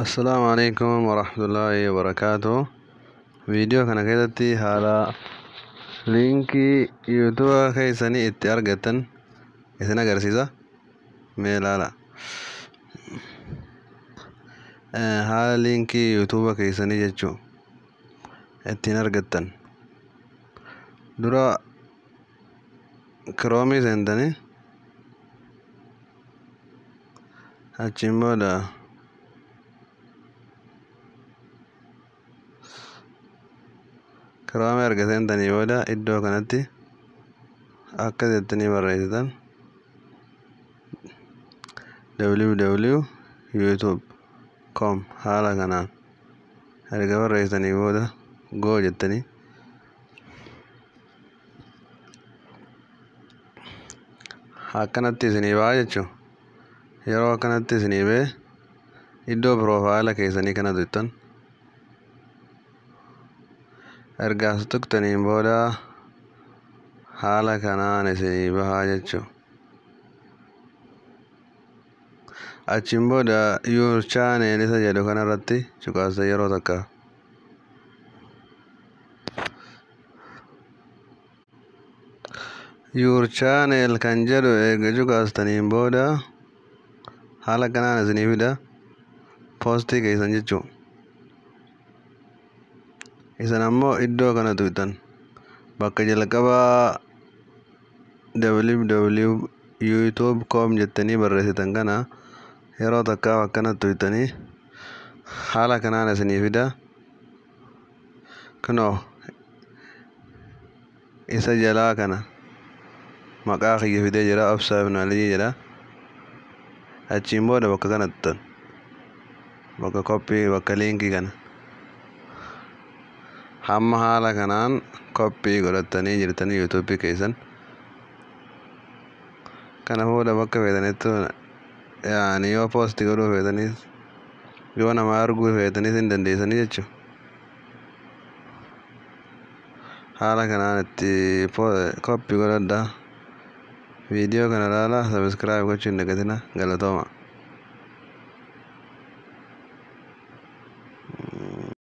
Assalaamu alaikum warahmatullaahi wabarakaatuh. Viidiyoo kana keessatti haala liinkii yuutuuba keessanii itti argattan isin agarsiisa. Mee ilaala. Haala liinkii yuutuuba keessanii jechuu ittiin argattan. Dura kiroomii seentanii achiin booda kiroomii erga seentanii booda iddoo kanatti akka jettanii barreessitan www.youtube.com haala kanaan erga barreessitanii booda goo jettanii akkanatti isinii ba'a jechuun yeroo akkanatti isinii ba'e iddoo piroofaayila keessanii kana tuqxan. Erga as tuqxaniin booda haala kanaan isinii bahaa jechuun achiin booda your channel isa jedhu kanarratti cuqaasa yeroo takka. Your channel kan jedhu erga cuqaastaniin booda haala kanaan isinii fida poostii keessan jechuun. Isin ammoo iddoo kana tuqxan bakka jalqabaa www.youtube.com jettanii barreessitan kana yeroo takkaaf akkana tuqxanii haala kanaan isinii fida. Kunoo isa jalaa kana maqaa kiyya fidee jira, Obsaa Ibn Aliyyi jedha. Achiin booda bakka kana tuqxan, bakka koppii, bakka liinkii kana hamma haala kanaan koppii godhatanii jirtanii yuutuubii keessan. Kana booda bakka feetanitti yaani yoo poosti godhuu feetanis yoo nama arguu feetanis hin dandeessanii jechuudha. Haala kanaan itti koppii godhadhaa. Viidiyoo kana ilaalaa, sabiskiraayib gochuu hin dagatinaa. Galatooma.